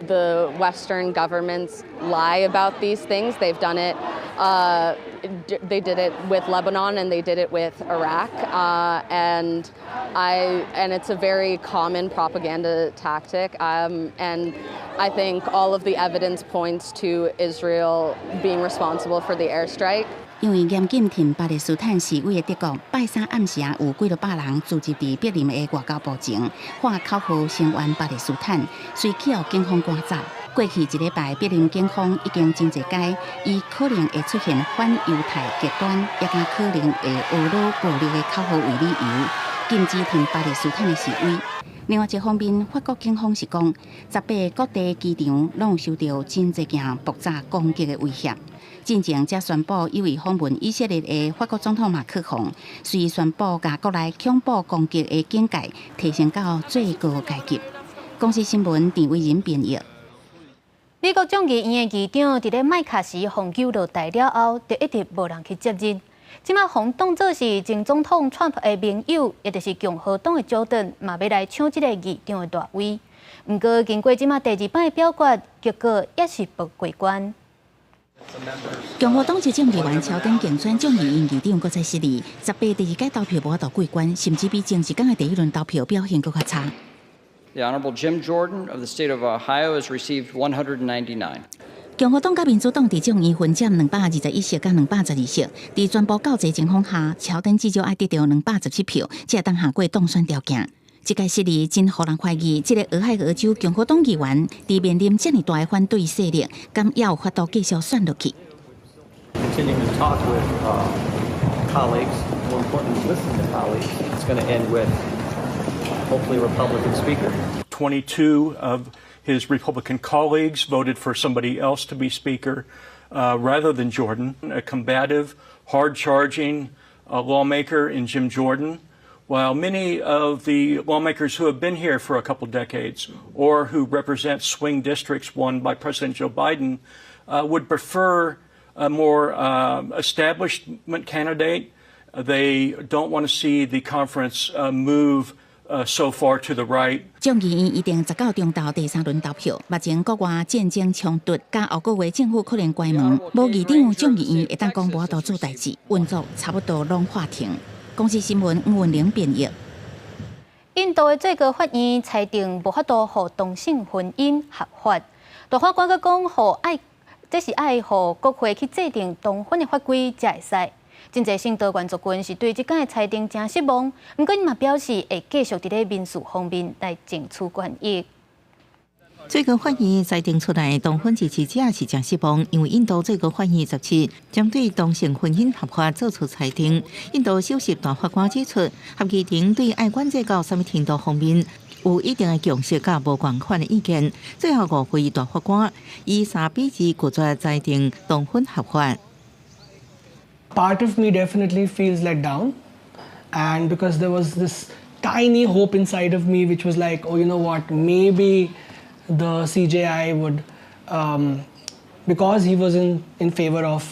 Speaker 6: the Western governments lie about these things. They've done it. They did it with Lebanon and they did it with Iraq. And it's a very common propaganda tactic. And I think all of the evidence points to Israel being responsible for the airstrike.
Speaker 10: 因為嚴禁挺巴勒斯坦示威的德國，拜三暗時有幾若百人聚集佇柏林的外交部前，喊口號聲援巴勒斯坦，隨去予警方趕走。過去一禮拜，柏林警方已經真濟擺以可能會出現反猶太極端，也佮可能會僥擄暴力的口號為理由，禁止挺巴勒斯坦的示威。另外一方面，法國警方是講，18個各地機場攏有受著真濟件爆炸攻擊的威脅。進前才宣布有意訪問以色列的法國總統馬克宏，隨宣布共國內恐怖攻擊的警戒提升到最高階級。公視新聞陳偉仁編譯。
Speaker 2: 美國眾議院的議長佇咧麥卡錫予揪落台了後，就一直無人去接任。這馬予當做是前總統川普的盟友，也就是共和黨的喬頓，嘛欲來搶這个議長的大位。毋過經過這馬第二擺表決，結果也是無過關。
Speaker 10: 共和黨執政議員喬登競選眾議院議長閣再失利，18第二屆投票無法度過關，甚至比前一工的第一輪投票表現閣較差。
Speaker 9: The Honorable Jim Jordan of the state of Ohio has received 199.
Speaker 10: 共和黨佮民主黨佇眾院分佔221席佮212席，佇全部較濟情況下，喬登至少愛得著217票，才會當下過當選條件。這屆失利真予人懷疑，這个俄亥俄州共和黨議員佇面臨這爾大的反對勢力，敢猶有法度繼續選落去？
Speaker 22: Continuing to talk with colleagues, more importantly, listen to colleagues. It's going to end with hopefully a Republican speaker.
Speaker 24: 22 of his Republican colleagues voted for somebody else to be speaker rather than Jordan, a combative, hard charging lawmaker in Jim Jordan. While many of the lawmakers who have been here for a couple decades or who represent swing districts won by President Joe Biden would prefer a more establishment candidate. They don't want to see the conference move so far to the right.
Speaker 10: 眾議院預定19中晝第三輪投票，目前國外戰爭衝突佮後個月政府可能關門，無議長眾議院會當講無法度做代誌，運作差不多攏喊停。公視新聞吳文玲編譯。
Speaker 2: 印度的最高法院裁定無法度予同性婚姻合法，大法官閣講，予愛這是愛予國會去制定同婚的法規才會使。真濟性多元族群是對這擺的裁定誠失望，毋過𪜶嘛表示會繼續佇咧民事方面來爭取權益。
Speaker 3: 最高法院裁定出來，同婚支持者是誠失望，因為印度最高法院17針對同性婚姻合法做出裁定。印度首席大法官指出，合議庭對愛管制到啥物程度方面有一定的共識佮無仝款的意見。最後五位大法官以3比2拒絕裁定同婚合法。
Speaker 8: Part of me definitely feels let down, and because there was this tiny hope inside of me, which was like, oh, you know what, maybe the CJI would, because he was in favor of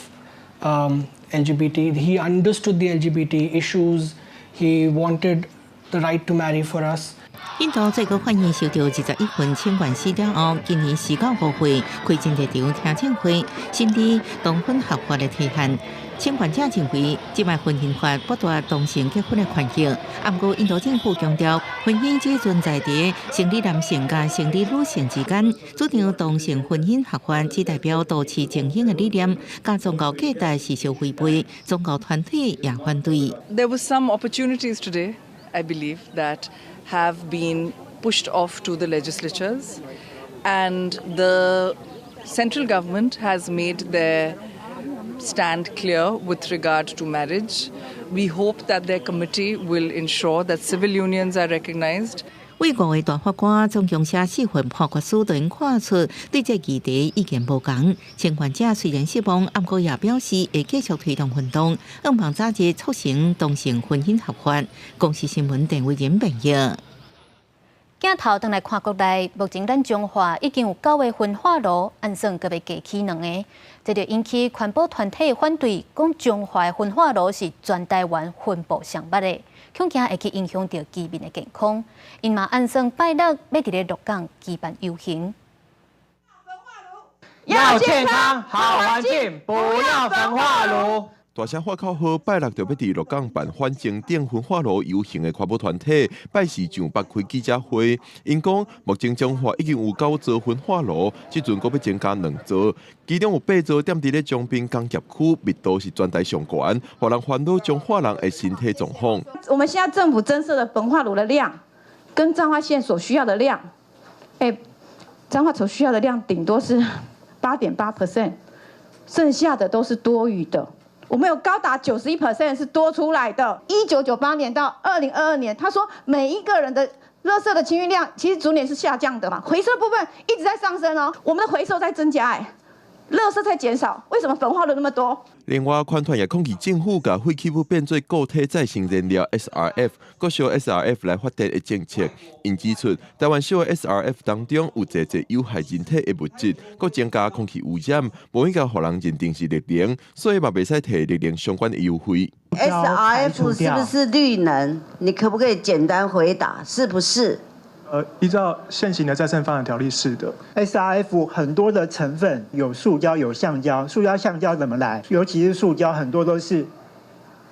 Speaker 8: LGBT, he understood the LGBT issues, he wanted the right to marry for us.
Speaker 3: 印度最高法院收到21份請願書了後，今年四到五月開真濟場聽證會，審理同婚合法的提案。請願者認為，這擺婚姻法剝奪同性結婚的權益。毋過印度政府強調，婚姻只存在佇生理男性佮生理女性之間，主張同性婚姻合法只代表都市精英的理念，佮宗教價值是相違背，宗教團體也反對。
Speaker 11: There was some opportunities today, I believe, that have been pushed off to the legislatures, and the central government has made their stand clear with regard to marriage. We hope that their committee will ensure that civil unions are recognized.
Speaker 3: 為五位大法官總共寫四份判決書，就看出對這議題意見無仝。請願者雖然失望，毋過也表示會繼續推動運動，向望早日促成同性婚姻合法。公視新聞鄧偉仁編譯。
Speaker 2: 鏡頭轉來看國內，目前咱彰化已經有九个焚化爐，按算閣欲加起兩个，這就引起環保團體反對，講彰化的焚化爐是全台灣分布上密的，恐驚會去影響著居民的健康。𪜶嘛按算拜六欲佇咧鹿港舉辦遊行。
Speaker 12: 要健康，好環境，不要焚化爐。
Speaker 13: 大聲喊口號，拜六就欲佇鹿港辦反徵頂焚化爐遊行的環保團體，拜四上北開記者會，𪜶講目前彰化已經有九座焚化爐，這陣閣欲增加兩座，其中有八座踮佇咧彰濱工業區，密度是全台上懸，予人煩惱彰化人的身體狀況。
Speaker 14: 我們現在政府增設的焚化爐的量，跟彰化縣所需要的量，欸，彰化所需要的量頂多是8.8%，剩下的都是多餘的。我們有高達91% 是多出來的。1998年到2022年，他說每一個人的垃圾的清運量其實逐年是下降的嘛，回收部分一直在上升哦，我們的回收在增加，哎，垃圾在減少，為什麼焚化爐那麼多？
Speaker 13: 另外，環團也抗議政府共廢棄物變做固體再生燃料 SRF，閣燒 SRF 來發電的政策。𪜶指出，台灣燒的 SRF 當中有濟濟有害人體的物質，閣增加空氣污染，無應該予人認定是綠能，所以嘛袂使提綠能相關的優惠。
Speaker 26: SRF 是不是綠能？你可不可以簡單回答，是不是？
Speaker 27: 依照現行的再生發展條例是的。
Speaker 28: SRF 很多的成分有塑膠有橡膠，塑膠橡膠怎麼來？尤其是塑膠，很多都是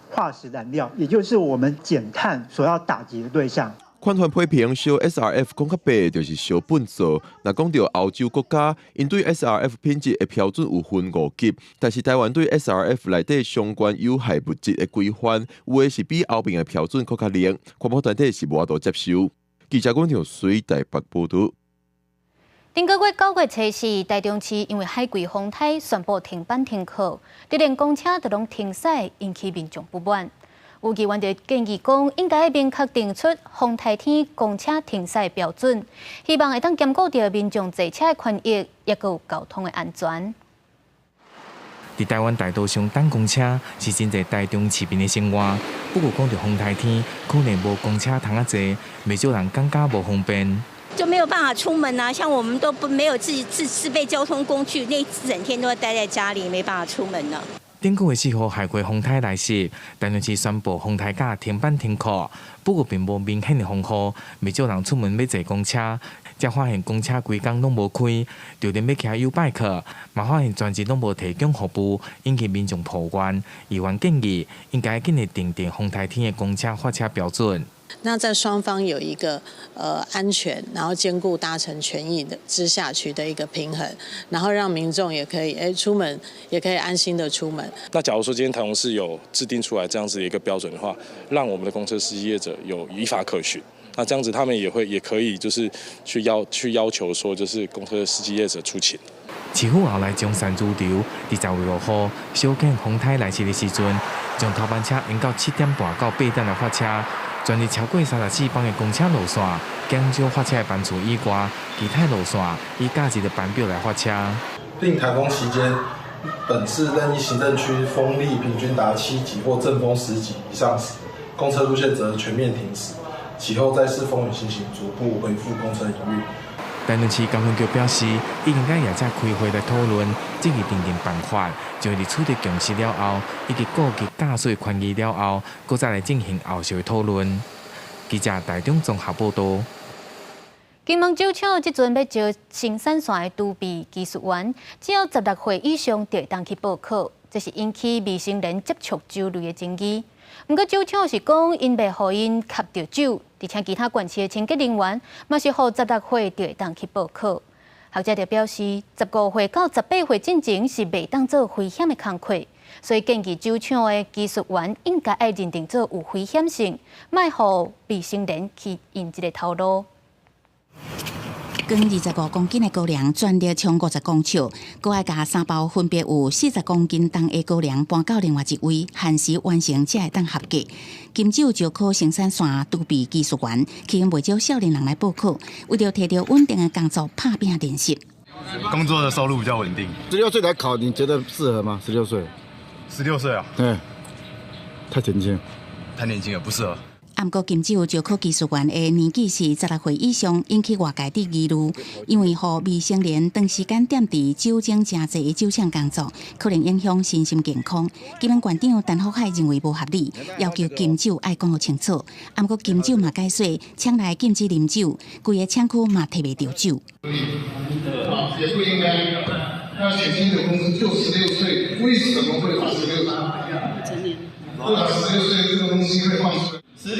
Speaker 28: 化石燃料，也就是我們減碳所要打擊的對象。
Speaker 13: 環團批評燒 SRF 講較白就是燒糞掃。若講著歐洲國家，𪜶對 SRF 品質的標準有分五級，但是台灣對 SRF 內底相關有害物質的規範，有的是比歐盟的標準閣較嚴，環保團體是無法度接受。記者阮條水台北報導。
Speaker 2: 頂個月9月初四，台中市因為海葵風颱宣布停班停課，就連公車都攏停駛，引起民眾不滿。有議員就建議講，應該明確定出風颱天公車停駛標準，希望會當兼顧著民眾坐車的權益，抑閣有交通的安全。
Speaker 29: 佇台灣大道上等公車是真濟台中市民的生活。不過講著風颱天，可能無公車通仔坐，袂少人感覺無方便。
Speaker 30: 就沒有辦法出門啊！像我們都不沒有自備交通工具，那一整天都要待在家裡，沒辦法出門了。
Speaker 29: 頂個月4號海葵風颱來襲，台中市宣布風颱假停班停課，不過並無明顯的風雨，袂少人出門欲坐公車，才發現公車規工攏無開，就連欲騎 YouBike，嘛發現全日攏無提供服務，引起民眾抱怨。議員建議應該緊來訂定風颱天的公車發車標準。
Speaker 7: 那在雙方有一個安全，然後兼顧搭乘權益的之下取得一個平衡，然後讓民眾也可以出門，也可以安心的出門。
Speaker 15: 那假如說今天台中市有制定出來這樣子的一個標準的話，讓我們的公車司機業者有依法可循，那這樣子他們也會也可以就是去要求說，就是公車司機業者出勤。
Speaker 29: 市府後來從善如流，佇10月5號小犬風颱來襲的時陣，將頭班車延到7點半到8點來發車。全日超過34班的公車路線，減少發車的班次以外，其他路線以假日的班表來發車。
Speaker 16: 並颱風期間，本市任一行政區風力平均達7級或陣風10級以上時，公車路線則全面停駛。其後再視風雨情形，逐步恢復公車營運。
Speaker 29: 台中市交通局表示，已經佮業者開會來討論，這個訂定辦法，將會佇取得共識了後，以及顧及駕駛權益了後，閣再來進行後續討論。記者台中綜合報道。
Speaker 2: 金門酒廠這陣欲招生產線的儲備技術員，只要16歲以上就會當去報考，這是引起未成年接觸酒類的爭議。毋過酒廠是講，𪜶袂予𪜶吸著酒，而且其他縣市的清潔人員嘛是予16歲就會當去報考。學者就表示，15歲到18歲進前是袂當做危險的工課，所以建議酒廠的技術員應該愛認定做有危險性，莫予未成年去𪜶這个頭路。
Speaker 10: 裝25公斤的高粱，全力衝50公尺，閣愛共三包分別有40公斤重的高粱搬到另外一位，限時完成才會當合格。金酒石膏生產線儲備技術員，吸引袂少少年人來報考，為著提著穩定的工作，拍拚練習。
Speaker 5: 工作的收入比較穩定。
Speaker 17: 十六歲來考，你覺得適合嗎？十六歲。
Speaker 5: 十六歲啊？
Speaker 17: 對，太年輕。
Speaker 5: 太年輕了，不適合。
Speaker 10: 毋過金酒石膏技術員的年紀是16歲以上，引起外界的疑慮，因為予未成年長時間踮佇酒精誠濟的酒廠工作，可能影響身心健康。金門縣長陳福海認為無合理，要求金酒愛講予清楚。毋過金酒嘛解說，廠內禁止啉酒，規个廠區嘛提袂著酒。
Speaker 18: 也不應該。那選進的公司就十六歲，為什麼會把十六歲？會把十六歲這個東西會放出來？
Speaker 12: 16歲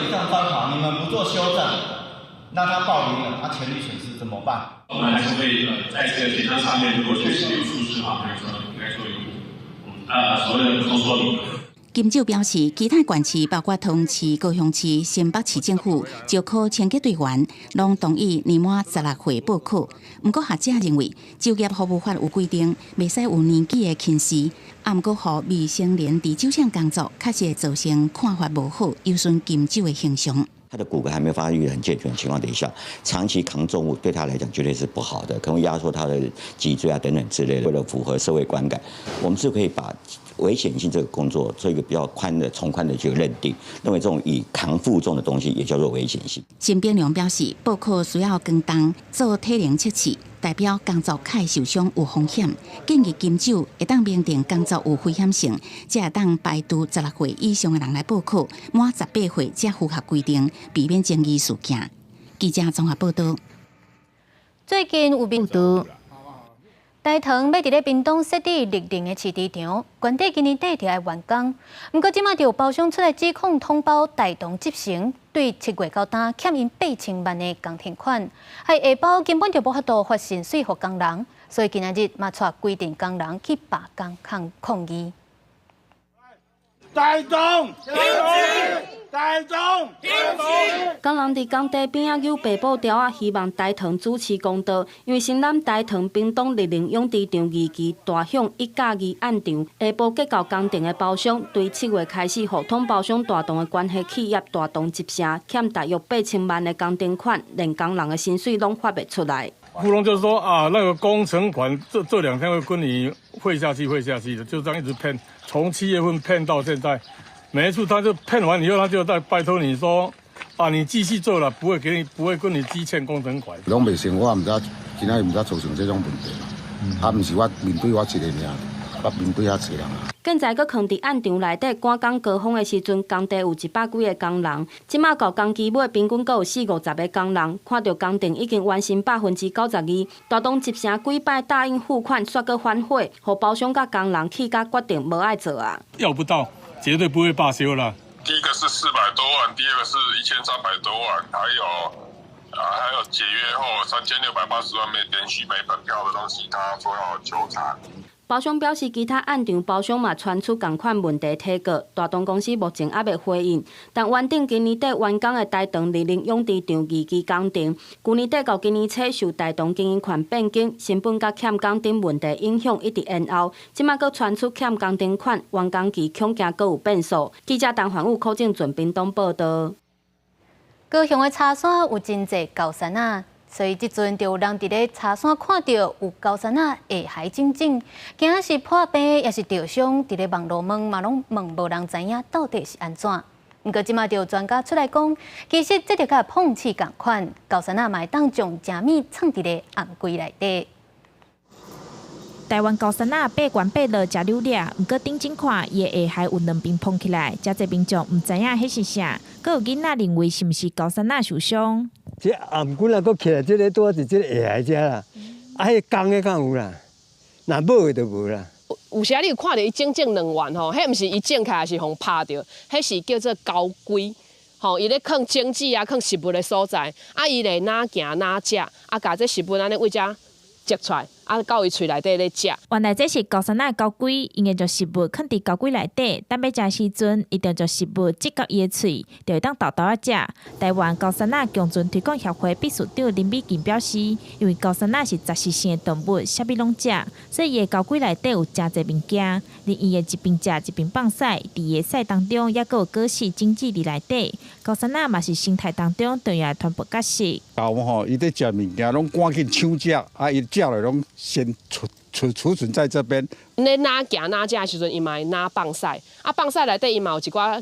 Speaker 12: 以上招考，你們不做修正，那他報名了，他權利損失怎麼辦？
Speaker 19: 我們還是會在這個簡章上面，如果確實有疏失的話，來做一個所謂的補充說明。
Speaker 10: 金酒表示，其他縣市包括桃園市、高雄市、新北市政府，招考清潔隊員，攏同意年滿十六歲報考。毋過學者認為，就業服務法有規定，袂使有年紀的歧視。啊，毋過予未成年佇酒廠工作，確實會造成看法無好，有損金酒的形象。
Speaker 20: 他的骨骼還沒發育很健全的情況底下，長期扛重物對他來講絕對是不好的，可能會壓縮他的脊椎啊等等之類的。為了符合社會觀感，我們是可以把危險性這個工作做一個比較寬的、從寬的這個認定，認為這種以扛負重的東西也叫做危險性。
Speaker 10: 陳炳良表示，報考需要扛重做體能測試，代表工作較會受傷有風險，建議金酒會當明定工作有危險性，才會當排除十六歲以上的人來報考，滿十八歲才符合規定，避免爭議事件。記者綜合報道。
Speaker 2: 最近有報道，大唐欲佇咧屏東設置綠能的飼豬場，原底今年底就愛完工。毋過這馬就有包商出來指控統包大同集成，對7月到今欠𪜶8000萬的工程款，害下包根本就無法度發薪水予工人，所以今仔日嘛𤆬規陣工人去罷工抗抗議。
Speaker 21: 大同，停大同，
Speaker 23: 工人佇工地邊仔搝白布條仔，希望大唐主持公道。因為承攬大唐屏東綠能養豬場二期大響一加二案場，下晡結構工程的包商對7月開始，予統包商大同的關係企業大同集成欠大約八千萬的工程款，連工人的薪水攏發袂出來。
Speaker 25: 糊弄就是說啊，那個工程款這兩天會跟你匯下去，匯下去的，就這樣一直騙，從7月份騙到現在。每一次他就騙完以後，他就再拜託你說，啊，你繼續做了，不會給你，不會跟你積欠工程款。
Speaker 31: 攏袂成，我毋知今仔日毋知造成這種問題。啊，毋是我面對我一个爾，
Speaker 17: 北面對較濟人啊。
Speaker 23: 建材閣囥佇案場內底，趕工高峰的時陣，工地有100幾个工人。這馬到工期尾，平均閣有四五十个工人。看著工程已經完成92%，大東集成幾擺答應付款，煞閣反悔，予包商佮工人氣甲決定無愛做啊。
Speaker 25: 要不到，絕對不會罷修啦。
Speaker 1: 第一個是400多萬，第二個是1300多萬，還有啊，還有解約後3680萬沒連續沒本票的東西，他說要求償。
Speaker 23: 包商表示，其他案場包商嘛傳出仝款問題提告，大東公司目前猶未回應。但原定今年底完工的大同綠能養殖場二期工程，舊年底到今年初受大同經營權變更、成本佮欠工等問題影響，一直延後。這馬閣傳出欠工程款，完工期恐驚閣有變數。記者陳環武、柯正俊屏東報導。
Speaker 2: 高雄的柴山有真濟高山仔。所以這陣就有人佇咧柴山看著有高山仔下骸種種，驚是破病，抑是著傷，佇咧網路問嘛攏問無人知影到底是按怎。毋過這馬就有專家出來講，其實這就佮碰瓷仝款，高山仔嘛會當將食物藏佇咧頷頸內底。
Speaker 3: 台灣高山仔爬懸爬落食榴粒，毋過定睛看，伊的下骸有兩邊膨起來，誠濟民眾毋知影彼是啥，閣有囡仔認為是毋是高山仔受傷。
Speaker 4: 這頷頸啊，閣起來，這个拄仔佇這个下骸遮啦，啊，彼公的敢有啦？若母的就無啦。
Speaker 6: 有時你有看著伊整整兩圓吼，彼毋是伊種起來是予拍著，彼是叫做交龜，吼，伊咧囥種子啊，囥食物的所在，啊，伊會哪行哪食，啊，共這食物按呢對遮摘出來，啊，到伊喙內底咧食。
Speaker 3: 原來這是高山仔交龜，𪜶會將食物囥佇交龜內底，等欲食時陣，伊就將食物擠到伊的喙，就會當沓沓仔食。台灣高山仔共存推廣協會秘書長林美琴表示，因為高山仔是雜食性的動物，啥物攏食，所以伊的交龜內底有誠濟物件，而伊會一邊食一邊放屎，佇伊的屎當中猶閣有果實種子佇內底。高山仔嘛是生態當中重要的傳播角色。
Speaker 8: 猴吼，伊咧食物件，攏趕緊搶食，啊，伊食落攏先儲儲儲存在這邊。
Speaker 6: 咧哪行哪食的時陣，伊嘛會哪放屎，啊，放屎內底伊嘛有一寡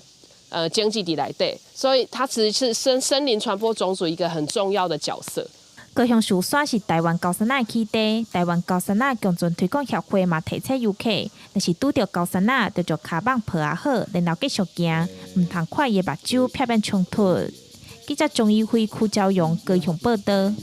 Speaker 6: 種子佇內底，所以它其實是森林傳播種子一個很重要的角色。
Speaker 3: 高雄壽山是台灣高山仔起地，台灣高山仔共存推廣協會嘛提醒遊客，若是拄著高山仔，就將跤蠓抱仔好，然後繼續行，毋通看伊的目睭，避免衝突。記者鍾怡輝、柯昭榮高雄報導。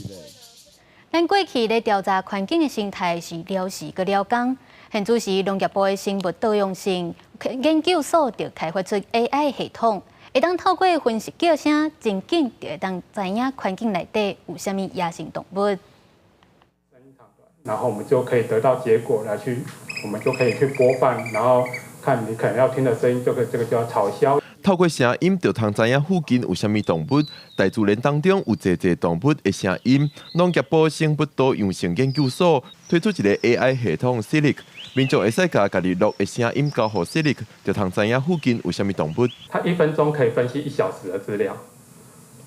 Speaker 2: 咱過去咧調查環境的生態是了時閣了工，現此時農業部的生物多樣性研究所就開發出 AI 系統，會當透過分析叫聲，真緊就會當知影環境內底有啥物野生動物。
Speaker 9: 然後我們就可以得到結果來去，我們就可以去播放，然後看你可能要聽的聲音，這個這個叫草鴞。
Speaker 13: 透過聲音就通知影附近有啥物動物。大自然當中有濟濟動物的聲音。農業部生物多樣性研究所推出一个 AI 系統 Silic，民眾會使共家己錄的聲音交予 Silic，就通知影附近有啥物動物。
Speaker 9: 它1分鐘可以分析1小時的資料，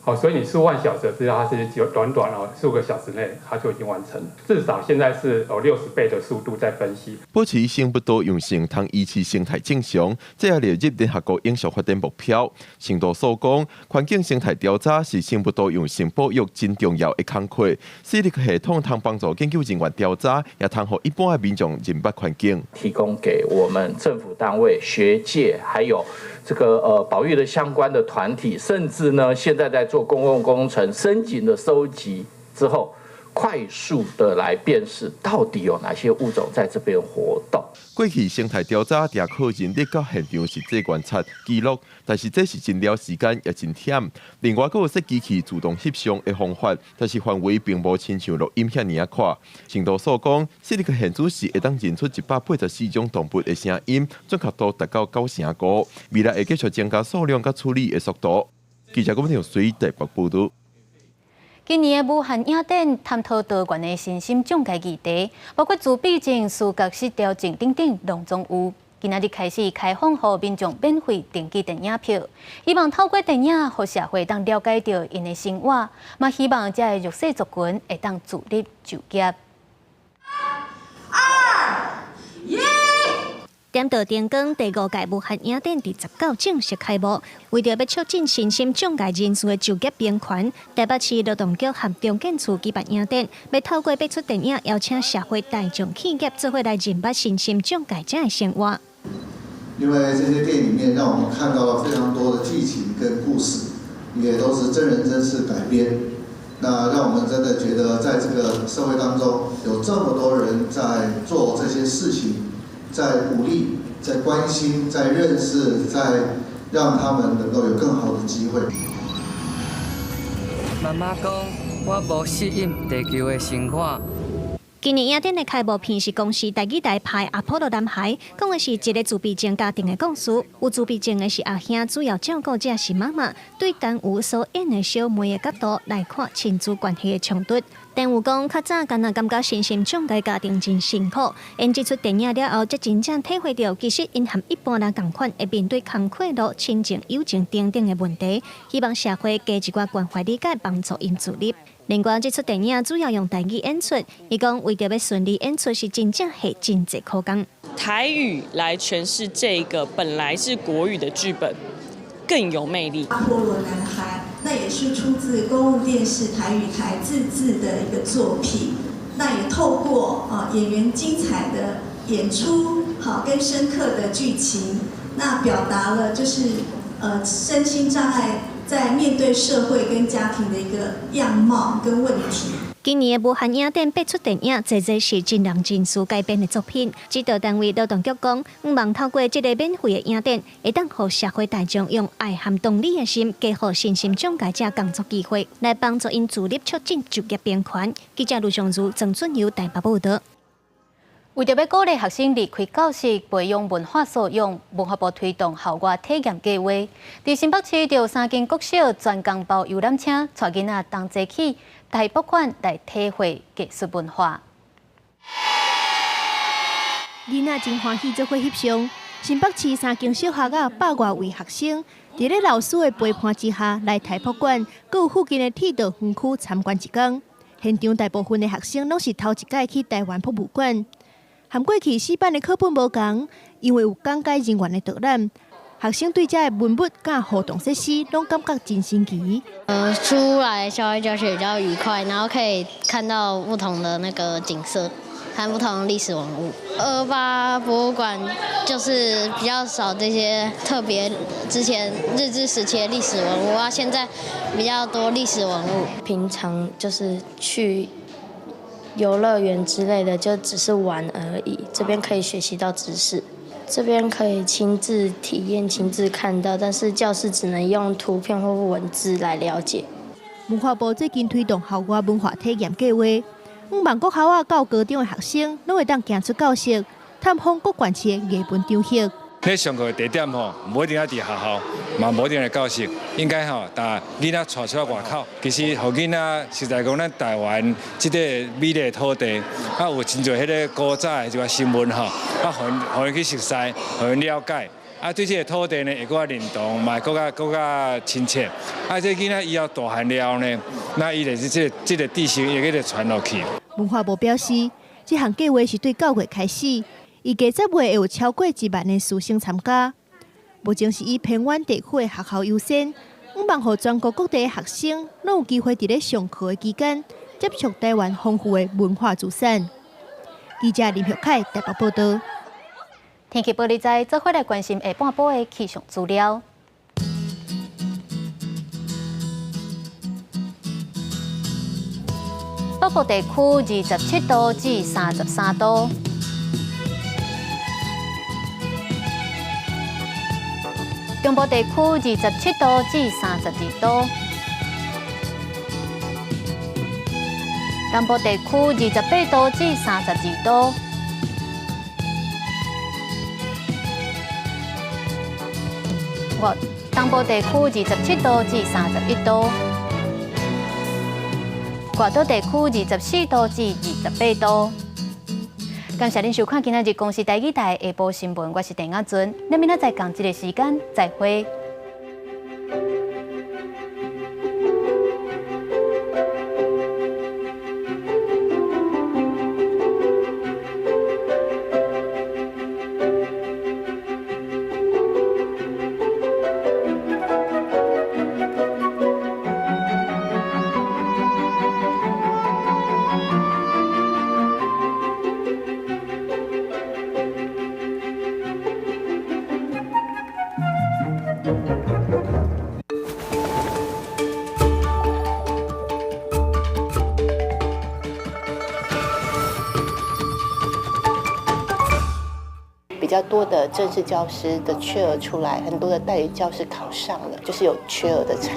Speaker 9: 好，所以你數萬小時的資料，它是就短短哦數個小時內，它就已經完成了。至少現在是有60倍的速度在分析。
Speaker 13: 保持生物多樣性，通維持生態正常，這也列入聯合國永續發展目標。成都所講，環境生態調查是生物多樣性保育真重要的工課。Silic 系統通幫助研究人員調查，也通予一般的民眾認捌環境。
Speaker 11: 提供給我們政府單位、學界，還有這個保育的相關的團體，甚至呢，現在在做公共工程聲景的收集之後，快速的來辨識到底有哪些物種在這邊活動。
Speaker 13: 過去生態調查定靠人力到現場實際觀察記錄，但是這是真了時間，也真忝。另外，閣有設機器自動翕相的方法，但是範圍並無親像錄音遐爾仔闊。成都所講，這個現主時會當認出184種動物的聲音，準確度達到95%。未來會繼續增加數量佮處理的速度。記者郭文水台北報導。
Speaker 2: 今年的武漢影展探討多元的身心障礙議題，包括自閉症、思覺失調症等等，攏總有。今仔日開始開放予民眾免費登記電影票，希望透過電影，予社會當了解著𪜶的生活，嘛希望這个弱勢族群會當自立就業。
Speaker 14: 二一。
Speaker 7: 點到燈光第五屆無限影展佇19正式開幕，為著欲促進身心障礙人士的就業平權，台北市勞動局和中建處舉辦影展，欲透過八齣電影邀請社會大眾企業做伙來認捌身心障礙者的生活。
Speaker 18: 因為這些電影裡面，讓我們看到了非常多的劇情跟故事，也都是真人真事改編。那讓我們真的覺得，在這個社會當中，有這麼多人在做這些事情。在鼓勵、在關心、在認識、在讓他們能夠有更好的機會。
Speaker 14: 媽媽講，我無適應地球的生活。
Speaker 7: 今年影展的開幕片是公視台語台拍《阿波羅男孩》，講的是一个自閉症家庭的故事。有自閉症的是阿兄，主要照顧者是媽媽。對單有所演的小妹的角度來看親子關係的衝突。電有講，較早敢若感覺身心障礙家庭真辛苦，演這齣電影了後，才真正體會著，其實𪜶和一般人仝款，會面對工課路、親情、友情等等的問題。希望社會加一寡關懷理解，幫助𪜶自立。另外，這齣電影主要用台語演出，伊講為著欲順利演出，是真正下真濟苦工。
Speaker 15: 台語來詮釋這個本來是國語的劇本，更有魅力。
Speaker 29: 阿波羅男孩，那也是出自公共電視台語台自製的一個作品。那也透過啊演員精彩的演出，好跟深刻的劇情，那表達了就是身心障礙在面對社會跟家庭的一個樣貌跟問題。
Speaker 7: 今年的無限影展八齣電影，濟濟是真人真事改編的作品。指導單位勞動局講，向望透過這个免費的影展，會當予社會大眾用愛和同理的心，給予身心障礙者工作機會，來幫助𪜶自立，促進就業平權。記者盧尚如、曾俊友台北報導。
Speaker 2: 為著欲鼓勵學生離開教室，培養文化素養，文化部推動校外體驗計劃。佇新北市著三間國小專工包遊覽車，帶囡仔同齊去台博館來體會藝術文化。
Speaker 16: 囡仔真歡喜做伙翕相。新北市三間小學仔百外位學生，佇咧老師的陪伴之下來台博館，閣有附近的鐵道園區參觀一工。現場大部分的學生攏是頭一擺去台灣博物館。和過去死板的課本無仝，因為有講解人員的導覽，學生對這个文物佮互動設施攏感覺真新奇。
Speaker 22: 出來校外教學比較愉快，然後可以看到不同的那個景色，和不同的歷史文物。228博物館就是比較少這些特別之前日治時期的歷史文物啊，現在比較多歷史文物。
Speaker 24: 平常就是去遊樂園之類的，就只是玩而已。這邊可以學習到知識，這邊可以親自體驗、親自看到，但是教室只能用圖片或文字來了解。
Speaker 16: 文化部最近推動校外文化體驗計劃，向望國校仔到高中的學生，攏會當行出教室，探訪各縣市的藝文場域。
Speaker 26: 咧上課的地點吼，無一定愛佇學校，嘛無一定佇教室，應該吼，帶囡仔帶出來外口。其實，予囡仔實在講，咱台灣這個美麗的土地，啊有真濟彼个古早的這個新聞吼，啊，予𪜶去熟悉，予𪜶了解。啊，對這个土地呢，會閣較認同，嘛會閣較親切。啊，這囡仔以後大漢了後呢，那伊就是這个知識會閣傳落去。
Speaker 16: 文化部表示，這項計劃是對9月開始。預計10月會有超過1萬的師生參加。目前是以偏遠地區的學校優先，向望予全國各地的學生攏有機會佇咧上課的期間接觸台灣豐富的文化資產。記者林玉凱台北報導。
Speaker 2: 天氣報你知，做伙來關心下半晡的氣象資料。北部地區27度至33度。中部地區27度至32度，南部地區28度至32度，東部地區27度至31度，外島地區24度至28度。感謝恁收看今仔日公視台語台下晡新聞，我是鄭亞尊，咱明仔載仝這个時間再會。
Speaker 5: 較多的正式教師的缺額出來，很多的代理教師考上了，就是有缺額的產